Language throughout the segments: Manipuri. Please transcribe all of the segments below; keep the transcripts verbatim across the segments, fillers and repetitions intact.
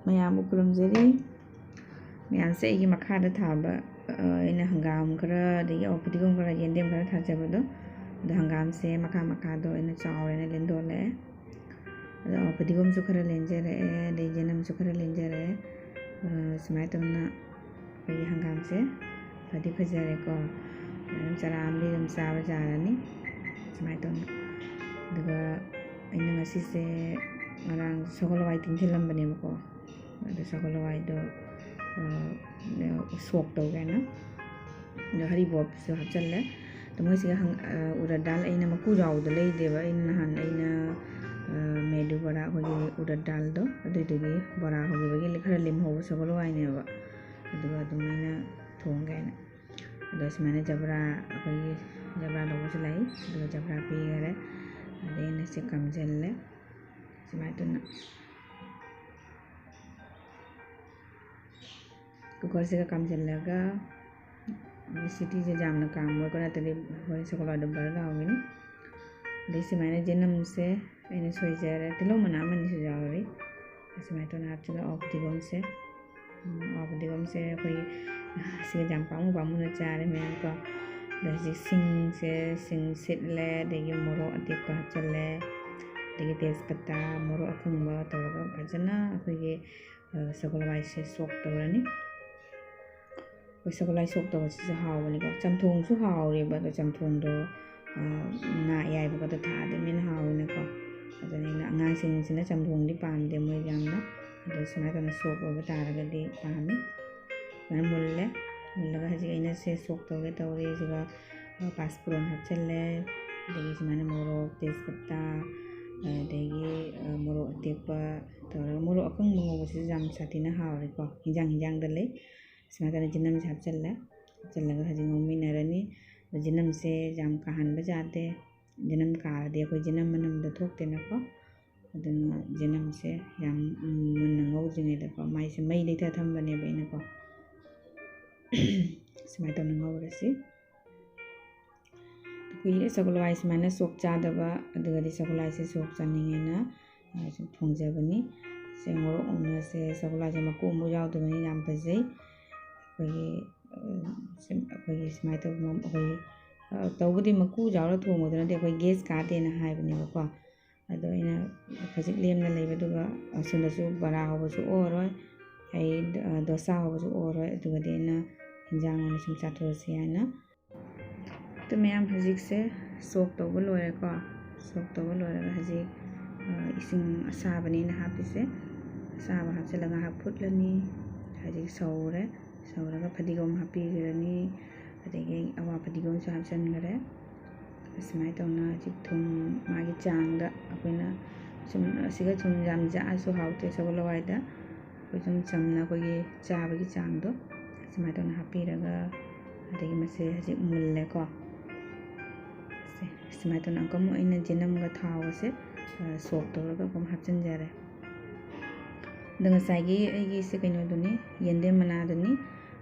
ꯃꯌꯥꯝꯕꯨ ꯈꯨꯔꯨꯝꯖꯔꯤ꯫ ꯃꯌꯥꯝꯁꯦ ꯑꯩꯒꯤ ꯃꯈꯥꯗ ꯊꯥꯕ, ꯑ, ꯑꯩꯅ ꯍꯪꯒꯥꯝ ꯈꯔ, ꯑꯗꯒꯤ ꯑꯋꯥ ꯐꯗꯤꯒꯣꯝ ꯈꯔ, ꯌꯦꯟꯗꯦꯝ ꯈꯔ ꯊꯥꯖꯕꯗꯣ, ꯑꯗꯣ ꯍꯪꯒꯥꯝꯁꯦ ꯃꯈꯥ ꯃꯈꯥꯗ ꯑꯣꯏꯅ ꯆꯥꯎꯔꯦꯅ ꯂꯦꯟꯗꯣꯜꯂꯛꯑꯦ꯫ ꯑꯗꯣ ꯑꯋꯥ ꯐꯗꯤꯒꯣꯝꯁꯨ ꯈꯔ ꯂꯦꯟꯖꯔꯛꯑꯦ, ꯑꯗꯩ ꯌꯦꯅꯝꯁꯨ ꯈꯔ ꯂꯦꯟꯖꯔꯛꯑꯦ꯫ ꯑ, ꯁꯨꯃꯥꯏꯅ ꯇꯧꯅ ꯑꯩꯈꯣꯏꯒꯤ ꯍꯪꯒꯥꯝꯁꯦ ꯐꯗꯤ ꯐꯖꯔꯦꯀꯣ꯫ ꯑꯗꯨꯝ ꯆꯔꯥ ꯑꯃꯗꯤ ꯑꯗꯨꯝ ꯆꯥꯕ ꯌꯥꯔꯅꯤ꯫ ꯁꯨꯃꯥꯏꯅ ꯇꯧꯅ꯫ ꯑꯗꯨꯒ ꯑꯩꯅ ꯉꯁꯤꯁꯦ ꯉꯔꯥꯡ ꯁꯒꯣꯜ ꯍꯋꯥꯏ ꯇꯤꯡꯁꯤꯜꯂꯝꯕꯅꯦꯕꯀꯣ꯫ ꯑꯗꯣ ꯁꯒꯣꯜ ꯍꯋꯥꯏꯗꯣ, ꯑ, ꯁꯣꯛ ꯇꯧꯒꯦꯅ꯫ ꯑꯗꯣ ꯍꯔꯤꯕꯣꯞꯁꯨ ꯍꯥꯞꯆꯜꯂꯦ꯫ ꯑꯗꯣ ꯃꯣꯏꯁꯤꯒ ꯍꯪ-, ꯑ, ꯎꯔꯠ ꯗꯥꯜ ꯑꯩꯅ ꯃꯀꯨ ꯌꯥꯎꯕꯗꯣ ꯂꯩꯗꯦꯕ꯫ ꯑꯩꯅ ꯅꯍꯥꯟ ꯑꯩꯅ, ꯑ, ꯃꯦꯗꯨ ꯕꯣꯔꯥ, ꯑꯩꯈꯣꯏꯒꯤ ꯎꯔꯠ ꯗꯥꯜꯗꯣ, ꯑꯗꯨꯏꯗꯨꯒꯤ ꯕꯣꯔꯥ ꯍꯧꯈꯤꯕꯒꯤ ꯈꯔ ꯂꯦꯝꯍꯧꯕ ꯁꯒꯣꯜ ꯍꯋꯥꯏꯅꯦꯕ꯫ ꯑꯗꯨꯒ ꯑꯗꯨꯃꯥꯏꯅ ꯊꯣꯡꯒꯦ ꯍꯥꯏꯅ꯫ ꯑꯗꯣ ꯁꯨꯃꯥꯏꯅ ꯖꯕ꯭ꯔꯥ, ꯑꯩꯈꯣꯏꯒꯤ ꯖꯕ꯭ꯔꯥ ꯂꯧꯕꯁꯨ ꯂꯩ꯫ ꯑꯗꯨꯒ ꯖꯕ꯭ꯔꯥ ꯄꯤꯈꯔꯦ꯫ ꯑꯗꯩ ꯑꯩꯅ ꯁꯤ ꯀꯝꯁꯤꯜꯂꯦ꯫ ꯁꯨꯃꯥꯏꯅ ꯇꯧꯅ ꯀꯨꯀꯔꯁꯤꯒ ꯀꯥꯝꯁꯤꯜꯂꯒ ꯁꯤꯇꯤꯁꯦ ꯌꯥꯝꯅ ꯀꯥꯝꯃꯣꯏꯀꯣ, ꯅꯠꯇ꯭ꯔꯗꯤ ꯍꯣꯔꯦꯟ ꯁꯒꯣꯜ ꯍꯋꯥꯏꯗꯣ ꯕꯔ ꯂꯥꯎꯒꯅꯤ꯫ ꯑꯗꯩ ꯁꯨꯃꯥꯏꯅ ꯌꯦꯅꯝꯁꯦ ꯑꯩꯅ ꯁꯣꯏꯖꯔꯦ, ꯇꯤꯜꯍꯧ ꯃꯅꯥ ꯑꯃꯅꯤꯁꯨ ꯌꯥꯎꯔꯤ꯫ ꯁꯨꯃꯥꯏꯅ ꯇꯧꯅ ꯍꯥꯞꯆꯤꯜꯂꯒ ꯑꯋꯥ ꯐꯗꯤꯒꯣꯝꯁꯦ, ꯎꯝ, ꯑꯋꯥ ꯐꯗꯤꯒꯣꯝꯁꯦ ꯑꯩꯈꯣꯏ ꯁꯤꯒ ꯌꯥꯝ ꯄꯥꯝꯃꯨ ꯄꯥꯝꯃꯨꯅ ꯆꯥꯔꯦ ꯃꯌꯥꯝ ꯀꯣ꯫ ꯑꯗꯣ ꯍꯧꯖꯤꯛ ꯁꯤꯡꯁꯦ, ꯁꯤꯡ ꯁꯤꯠꯂꯦ, ꯑꯗꯒꯤ ꯃꯣꯔꯣꯛ ꯑꯇꯦꯛꯄ ꯍꯥꯞꯆꯤꯜꯂꯦ, ꯑꯗꯒꯤ ꯇꯦꯖꯄꯇꯥ, ꯃꯣꯔꯣꯛ ꯑꯀꯪꯕ ꯇꯧꯔꯒ ꯐꯖꯅ ꯑꯩꯈꯣꯏꯒꯤ, ꯑ, ꯁꯒꯣꯜ ꯍꯋꯥꯏꯁꯦ ꯁꯣꯛ ꯇꯧꯔꯅꯤ꯫ ꯑꯩꯈꯣꯏ ꯁꯒꯣꯜ ꯍꯋꯥꯏ ꯁꯣꯛ ꯇꯧꯕꯁꯤꯁꯨ ꯍꯥꯎꯕꯅꯤꯀꯣ꯫ ꯆꯝꯊꯣꯡꯁꯨ ꯍꯥꯎꯔꯦꯕ, ꯑꯗꯣ ꯆꯝꯊꯣꯡꯗꯣ, ꯑ, ꯉꯥ ꯑꯌꯥꯏꯕꯒꯗꯣ ꯊꯥꯛꯑꯗꯤ ꯃꯤꯅ ꯍꯥꯎꯋꯦꯅꯀꯣ꯫ ꯑꯗꯨꯅ ꯑꯩꯅ ꯑꯉꯥꯡꯁꯤꯡꯁꯤꯅ ꯆꯝꯊꯣꯡꯗꯤ ꯄꯥꯝꯗꯦ ꯃꯣꯏ ꯌꯥꯝꯅ꯫ ꯑꯗꯣ ꯁꯨꯃꯥꯏꯅ ꯇꯧꯅ ꯁꯣꯛ ꯑꯣꯏꯕ ꯇꯥꯔꯒꯗꯤ ꯄꯥꯝꯃꯤ꯫ ꯁꯨꯃꯥꯏꯅ ꯃꯨꯜꯂꯦ꯫ ꯃꯨꯜꯂꯒ ꯍꯧꯖꯤꯛ ꯑꯩꯅ ꯁꯦ ꯁꯣꯛ ꯇꯧꯒꯦ ꯇꯧꯔꯤ꯫ ꯑꯗꯨꯒ, ꯑ, ꯄꯥꯁꯄꯨꯔꯟ ꯍꯥꯞꯆꯤꯜꯂꯦ꯫ ꯑꯗꯒꯤ ꯁꯨꯃꯥꯏꯅ ꯃꯣꯔꯣꯛ, ꯇꯦꯖꯄꯇꯥ, ꯑꯗꯒꯤ, ꯑ, ꯃꯣꯔꯣꯛ ꯑꯇꯦꯛꯄ ꯇꯧꯔꯒ, ꯃꯣꯔꯣꯛ ꯑꯀꯪꯕ ꯉꯧꯕꯁꯤꯁꯨ ꯌꯥꯝ ꯁꯥꯊꯤꯅ ꯍꯥꯎꯔꯦꯀꯣ꯫ ꯍꯤꯟꯖꯥꯡ ꯍꯤꯟꯖꯥꯡꯗ ꯂꯩ꯫ ꯁꯨꯃꯥꯏꯅ ꯇꯧꯗꯅ ꯌꯦꯅꯝꯁꯦ ꯍꯥꯞꯆꯤꯜꯂꯦ꯫ ꯍꯥꯞꯆꯤꯜꯂꯒ ꯍꯧꯖꯤꯛ ꯉꯧꯃꯤꯟꯅꯔꯅꯤ꯫ ꯑꯗꯣ ꯌꯦꯅꯝꯁꯦ ꯌꯥꯝ ꯀꯥꯍꯟꯕ ꯌꯥꯗꯦ꯫ ꯌꯦꯅꯝ ꯀꯥꯔꯗꯤ ꯑꯩꯈꯣꯏ ꯌꯦꯅꯝ ꯃꯅꯝꯗꯣ ꯊꯣꯛꯇꯦꯅꯀꯣ꯫ ꯑꯗꯨꯅ ꯌꯦꯅꯝꯁꯦ ꯌꯥꯝ, ꯎꯝ, ꯃꯨꯟꯅ ꯉꯧꯗ꯭ꯔꯤꯉꯩꯗꯀꯣ, ꯃꯥꯏꯁꯦ ꯃꯩ ꯂꯩꯊ ꯊꯝꯕꯅꯦꯕ ꯑꯩꯅꯀꯣ꯫ ꯁꯨꯃꯥꯏꯅ ꯇꯧꯅ ꯉꯧꯔꯁꯤ꯫ ꯀꯨꯏꯔꯦ ꯁꯒꯣꯜ ꯍꯋꯥꯏ ꯁꯨꯃꯥꯏꯅ ꯁꯣꯛ ꯆꯥꯗꯕ, ꯑꯗꯨꯒꯗꯤ ꯁꯒꯣꯜ ꯍꯋꯥꯏꯁꯦ ꯁꯣꯛ ꯆꯥꯅꯤꯡꯉꯦꯅ, ꯑ, ꯁꯨꯝ ꯊꯣꯡꯖꯕꯅꯤ꯫ ꯁꯦ ꯉꯧꯔꯣꯛ ꯉꯧꯅꯁꯦ꯫ ꯁꯒꯣꯜ ꯍꯋꯥꯏꯁꯦ ꯃꯀꯨ ꯑꯃꯐꯥꯎ ꯌꯥꯎꯗꯕꯅꯤꯅ ꯌꯥꯝ ꯐꯖꯩ꯫ ꯑꯩꯈꯣꯏꯒꯤ, ꯑ, ꯁꯨꯝ ꯑꯩꯈꯣꯏꯒꯤ ꯁꯨꯃꯥꯏꯅ ꯇꯧꯕ ꯉꯝ-, ꯑꯩꯈꯣꯏꯒꯤ, ꯑ, ꯇꯧꯕꯗꯤ ꯃꯀꯨ ꯌꯥꯎꯔ ꯊꯣꯡꯕꯗꯨꯅꯗꯤ ꯑꯩꯈꯣꯏ gas ꯀꯥꯗꯦꯅ ꯍꯥꯏꯕꯅꯦꯕꯀꯣ꯫ ꯑꯗꯣ ꯑꯩꯅ ꯈꯖꯤꯛ ꯂꯦꯝꯅ ꯂꯩꯕꯗꯨꯒ ꯑꯁꯣꯝꯗꯁꯨ ꯕꯣꯔꯥ ꯍꯧꯕꯁꯨ ꯑꯣꯔꯣꯏ, ꯑꯩ, ꯑ, ꯗꯣꯁꯥ ꯍꯧꯕꯁꯨ ꯑꯣꯔꯣꯏ꯫ ꯑꯗꯨꯒꯗꯤ ꯑꯩꯅ ꯍꯤꯟꯖꯥꯡ ꯑꯣꯏꯅ ꯁꯨꯝ ꯆꯥꯊꯣꯛꯑꯁꯤ ꯍꯥꯏꯅ꯫ ꯑꯗꯨ ꯃꯌꯥꯝ ꯍꯧꯖꯤꯛꯁꯦ soak ꯇꯧꯕ ꯂꯣꯏꯔꯦꯀꯣ꯫ Soak ꯇꯧꯕ ꯂꯣꯏꯔꯒ ꯍꯧꯖꯤꯛ, ꯑ, ꯏꯁꯤꯡ ꯑꯁꯥꯕꯅꯤꯅ ꯍꯥꯞꯄꯤꯁꯦ꯫ ꯑꯁꯥꯕ ꯍꯥꯞꯆꯤꯜꯂꯒ ꯉꯥꯏꯍꯥꯛ ꯐꯨꯠꯂꯅꯤ꯫ ꯍꯧꯖꯤꯛ ꯁꯧꯔꯦ꯫ ꯁꯧꯔꯒ ꯐꯗꯤꯒꯣꯝ ꯍꯥꯞꯄꯤꯈ꯭ꯔꯅꯤ꯫ ꯑꯗꯒꯤ ꯑꯋꯥ ꯐꯗꯤꯒꯣꯝꯁꯨ ꯍꯥꯞꯆꯤꯟꯈ꯭ꯔꯦ꯫ ꯑꯁꯨꯃꯥꯏꯅ ꯇꯧꯅ ꯍꯧꯖꯤꯛ ꯊꯨꯝ ꯃꯥꯒꯤ ꯆꯥꯡꯗ ꯑꯩꯈꯣꯏꯅ ꯁꯨꯝ, ꯑꯁꯤꯒ ꯊꯨꯝ ꯌꯥꯝ ꯌꯥꯛꯑꯁꯨ ꯍꯥꯎꯇꯦ ꯁꯒꯣꯜ ꯍꯋꯥꯏꯗ꯫ ꯑꯩꯈꯣꯏ ꯁꯨꯝ ꯆꯝꯅ ꯑꯩꯈꯣꯏꯒꯤ ꯆꯥꯕꯒꯤ ꯆꯥꯡꯗꯣ ꯁꯨꯃꯥꯏꯅ ꯇꯧꯅ ꯍꯥꯞꯄꯤꯔꯒ, ꯑꯗꯒꯤ ꯃꯁꯦ ꯍꯧꯖꯤꯛ ꯃꯨꯜꯂꯦꯀꯣ꯫ ꯁꯦ, ꯁꯨꯃꯥꯏꯅ ꯇꯧꯅ ꯑꯃꯨꯛꯀ ꯑꯃꯨꯛ ꯑꯩꯅ ꯖꯦꯅꯝꯒ ꯊꯥꯎꯒꯁꯦ, ꯑ, soak ꯇꯧꯔꯒ ꯑꯃꯨꯛ ꯍꯥꯞꯆꯤꯟꯖꯔꯦ꯫ ꯑꯗꯣ ꯉꯁꯥꯏꯒꯤ ꯑꯩꯒꯤꯁꯦ ꯀꯩꯅꯣꯗꯨꯅꯤ, ꯌꯦꯟꯗꯦꯝ ꯃꯅꯥꯗꯨꯅꯤ꯫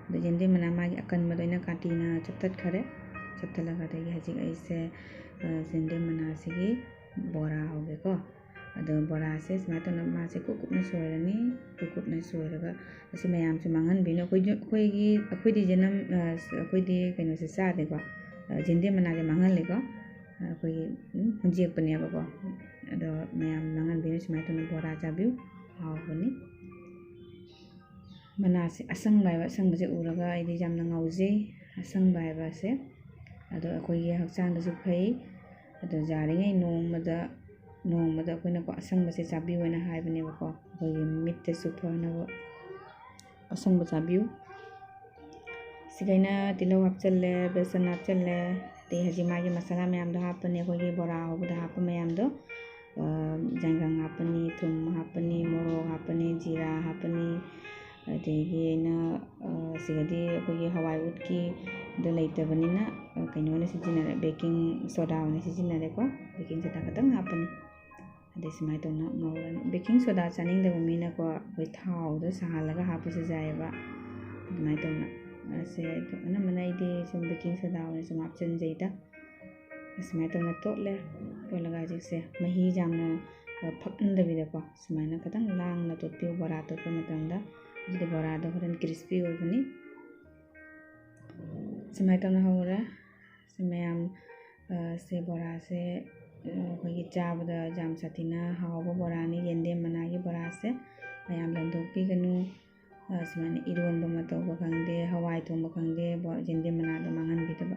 ꯑꯗꯣ ꯌꯦꯟꯗꯦꯝ ꯃꯅꯥ ꯃꯥꯒꯤ ꯑꯀꯟꯕꯗꯣ ꯑꯩꯅ ꯀꯥꯇꯤꯅ ꯆꯞꯊꯠꯈꯔꯦ꯫ ꯆꯞꯊꯠꯂꯒ ꯑꯗꯒꯤ ꯍꯧꯖꯤꯛ ꯑꯩꯁꯦ, ꯑ, ꯌꯦꯟꯗꯦꯝ ꯃꯅꯥꯁꯤꯒꯤ ꯕꯣꯔꯥ ꯍꯧꯒꯦꯀꯣ꯫ ꯑꯗꯣ ꯕꯣꯔꯥꯁꯦ ꯁꯨꯃꯥꯏꯅ ꯇꯧꯅ ꯃꯥꯁꯦ ꯀꯨꯞ ꯀꯨꯞꯅ ꯁꯣꯏꯔꯅꯤ꯫ ꯀꯨꯞ ꯀꯨꯞꯅ ꯁꯣꯏꯔꯒ, ꯑꯁꯤ ꯃꯌꯥꯝꯁꯦ ꯃꯥꯡꯍꯟꯕꯤꯅꯨ꯫ ꯑꯩꯈꯣꯏꯁꯨ, ꯑꯩꯈꯣꯏꯒꯤ, ꯑꯩꯈꯣꯏꯗꯤ ꯖꯦꯅꯝ, ꯑ, ꯑꯩꯈꯣꯏꯗꯤ ꯀꯩꯅꯣꯁꯦ ꯆꯥꯗꯦꯀꯣ꯫ ꯑ, ꯌꯦꯟꯗꯦꯝ ꯃꯅꯥꯁꯦ ꯃꯥꯡꯍꯜꯂꯦꯀꯣ꯫ ꯑ, ꯑꯩꯈꯣꯏꯒꯤ, ꯎꯝ, ꯍꯨꯟꯖꯦꯛꯄꯅꯦꯕꯀꯣ꯫ ꯑꯗꯣ ꯃꯌꯥꯝ ꯃꯥꯡꯍꯟꯕꯤꯅꯨ, ꯁꯨꯃꯥꯏꯅ ꯇꯧꯅ ꯕꯣꯔꯥ ꯆꯥꯕꯤꯌꯨ꯫ ꯍꯥꯎꯕꯅꯤ꯫ ꯃꯅꯥꯁꯦ ꯑꯁꯪꯕ ꯍꯥꯏꯕ, ꯑꯁꯪꯕꯁꯦ ꯎꯔꯒ ꯑꯩꯗꯤ ꯌꯥꯝꯅ ꯉꯥꯎꯖꯩ꯫ ꯑꯁꯪꯕ ꯍꯥꯏꯕꯁꯦ ꯑꯗꯣ ꯑꯩꯈꯣꯏꯒꯤ ꯍꯛꯆꯥꯡꯗꯁꯨ ꯐꯩ꯫ ꯑꯗꯣ ꯌꯥꯔꯤꯉꯩ ꯅꯣꯡꯃꯗ, ꯅꯣꯡꯃꯗ ꯑꯩꯈꯣꯏꯅꯀꯣ ꯑꯁꯪꯕꯁꯦ ꯆꯥꯕꯤꯌꯨ ꯍꯥꯏꯅ ꯍꯥꯏꯕꯅꯦꯕꯀꯣ, ꯑꯩꯈꯣꯏꯒꯤ ꯃꯤꯠꯇꯁꯨ ꯐꯅꯕ ꯑꯁꯪꯕ ꯆꯥꯕꯤꯌꯨ꯫ ꯁꯤꯒꯩꯅ ꯇꯤꯜꯍꯧ ꯍꯥꯞꯆꯜꯂꯦ, ꯕꯦꯁꯟ ꯍꯥꯞꯆꯜꯂꯦ, ꯑꯗꯩ ꯍꯧꯖꯤꯛ ꯃꯥꯒꯤ ꯃꯁꯥꯂꯥ ꯃꯌꯥꯝꯗꯣ ꯍꯥꯞꯄꯅꯤ, ꯑꯩꯈꯣꯏꯒꯤ ꯕꯣꯔꯥ ꯍꯧꯕꯗ ꯍꯥꯞꯄ ꯃꯌꯥꯝꯗꯣ꯫ ꯑ, ꯌꯥꯏꯉꯪ ꯍꯥꯞꯄꯅꯤ, ꯊꯨꯝ ꯍꯥꯞꯄꯅꯤ, ꯃꯣꯔꯣꯛ ꯍꯥꯞꯄꯅꯤ, ꯖꯤꯔꯥ ꯍꯥꯞꯄꯅꯤ, ꯑꯗꯒꯤ ꯑꯩꯅ, ꯑ, ꯁꯤꯗꯗꯤ ꯑꯩꯈꯣꯏꯒꯤ ꯍꯋꯥꯏ ꯎꯠꯀꯤꯗꯣ ꯂꯩꯇꯕꯅꯤꯅ, ꯑ, ꯀꯩꯅꯣ ꯑꯣꯏꯅ ꯁꯤꯖꯤꯟꯅꯔꯦ, baking soda ꯑꯣꯏꯅ ꯁꯤꯖꯤꯟꯅꯔꯦꯀꯣ꯫ Baking soda ꯈꯛꯇꯪ ꯍꯥꯞꯄꯅꯤ꯫ ꯑꯗꯩ ꯁꯨꯃꯥꯏꯅ ꯇꯧꯅ ꯉꯧꯔꯅꯤ꯫ Baking soda ꯆꯥꯅꯤꯡꯗꯕ ꯃꯤꯅꯀꯣ ꯑꯩꯈꯣꯏ ꯊꯥꯎꯗꯣ ꯁꯥꯍꯜꯂꯒ ꯍꯥꯞꯄꯁꯨ ꯌꯥꯏꯑꯕ꯫ ꯑꯗꯨꯃꯥꯏꯅ ꯇꯧꯅ ꯑꯁꯦ ꯑꯗꯨ ꯑꯅꯝꯕꯅ ꯑꯩꯗꯤ ꯁꯨꯝ baking soda ꯑꯣꯏꯅ ꯁꯨꯝ ꯍꯥꯞꯆꯤꯟꯖꯩꯗ꯫ ꯑꯁꯨꯃꯥꯏꯅ ꯇꯧꯅ ꯇꯣꯠꯂꯦ꯫ ꯇꯣꯠꯂꯒ ꯍꯧꯖꯤꯛꯁꯦ ꯃꯍꯤ ꯌꯥꯝꯅ ꯐꯛꯍꯟꯗꯕꯤꯗꯀꯣ ꯁꯨꯃꯥꯏꯅ ꯈꯤꯇꯪ ꯂꯥꯡꯅ ꯇꯣꯠꯄꯤꯌꯨ ꯕꯣꯔꯥ ꯇꯣꯠꯄ ꯃꯇꯝꯗ꯫ ꯑꯗꯨꯗꯤ ꯕꯣꯔꯥꯗꯣ ꯍꯣꯔꯦꯟ crispy ꯑꯣꯏꯕꯅꯤ꯫ ꯁꯨꯃꯥꯏꯅ ꯇꯧꯅ ꯍꯧꯔꯦ꯫ ꯁꯤ ꯃꯌꯥꯝ, ꯑ, ꯁꯦ ꯕꯣꯔꯥꯁꯦ, ꯑ, ꯑꯩꯈꯣꯏꯒꯤ ꯆꯥꯕꯗ ꯌꯥꯝ ꯁꯥꯊꯤꯅ ꯍꯥꯎꯕ ꯕꯣꯔꯥꯅꯤ꯫ ꯌꯦꯟꯗꯦꯝ ꯃꯅꯥꯒꯤ ꯕꯣꯔꯥꯁꯦ ꯃꯌꯥꯝ ꯂꯟꯊꯣꯛꯄꯤꯒꯅꯨ꯫ ꯑ, ꯁꯨꯃꯥꯏꯅ ꯏꯔꯣꯟꯕ ꯑꯃ ꯇꯧꯕ ꯈꯪꯗꯦ, ꯍꯋꯥꯏ ꯊꯣꯡꯕ ꯈꯪꯗꯦ, ꯕꯣ-, ꯌꯦꯟꯗꯦꯝ ꯃꯅꯥꯗꯣ ꯃꯥꯡꯍꯟꯕꯤꯗꯕ꯫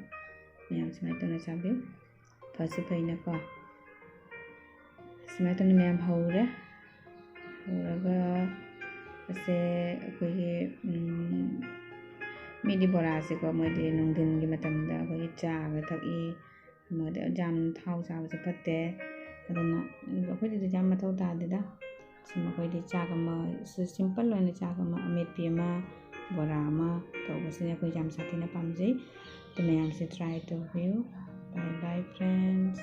ꯃꯌꯥꯝ ꯁꯨꯃꯥꯏꯅ ꯇꯧꯅ ꯆꯥꯕꯤꯌꯨ꯫ ꯐꯁꯨ ꯐꯩꯅꯀꯣ꯫ ꯁꯨꯃꯥꯏꯅ ꯇꯧꯅ ꯃꯌꯥꯝ ꯍꯧꯔꯦ꯫ ꯍꯧꯔꯒ ꯑꯁꯦ ꯑꯩꯈꯣꯏꯒꯤ, ꯎꯝ, ꯃꯤꯗꯤ ꯕꯣꯔꯥꯁꯦꯀꯣ, ꯃꯣꯏꯗꯤ ꯅꯨꯡꯊꯤꯟꯒꯤ ꯃꯇꯝꯗ ꯑꯩꯈꯣꯏꯒꯤ ꯆꯥꯒ ꯊꯛꯏ꯫ ꯃꯣꯏꯗꯤ ꯌꯥꯝ ꯊꯥꯎ ꯆꯥꯕꯁꯦ ꯐꯠꯇꯦ꯫ ꯑꯗꯨꯅ ꯑꯩꯈꯣꯏꯗꯗꯤ ꯌꯥꯝ ꯃꯊꯧ ꯇꯥꯗꯦꯗ꯫ ꯁꯨꯝ ꯑꯩꯈꯣꯏꯗꯤ ꯆꯥꯛ ꯑꯃ, ꯁꯤ simple ꯑꯣꯏꯅ ꯆꯥꯛ ꯑꯃ, ꯑꯃꯦꯠꯄꯤ ꯑꯃ, ꯕꯣꯔꯥ ꯑꯃ ꯇꯧꯕꯁꯤꯅ ꯑꯩꯈꯣꯏ ꯌꯥꯝ ꯁꯥꯊꯤꯅ ꯄꯥꯝꯖꯩ꯫ ꯑꯗꯨ ꯃꯌꯥꯝꯁꯦ try ꯇꯧꯕꯤꯌꯨ꯫ Bye bye friends꯫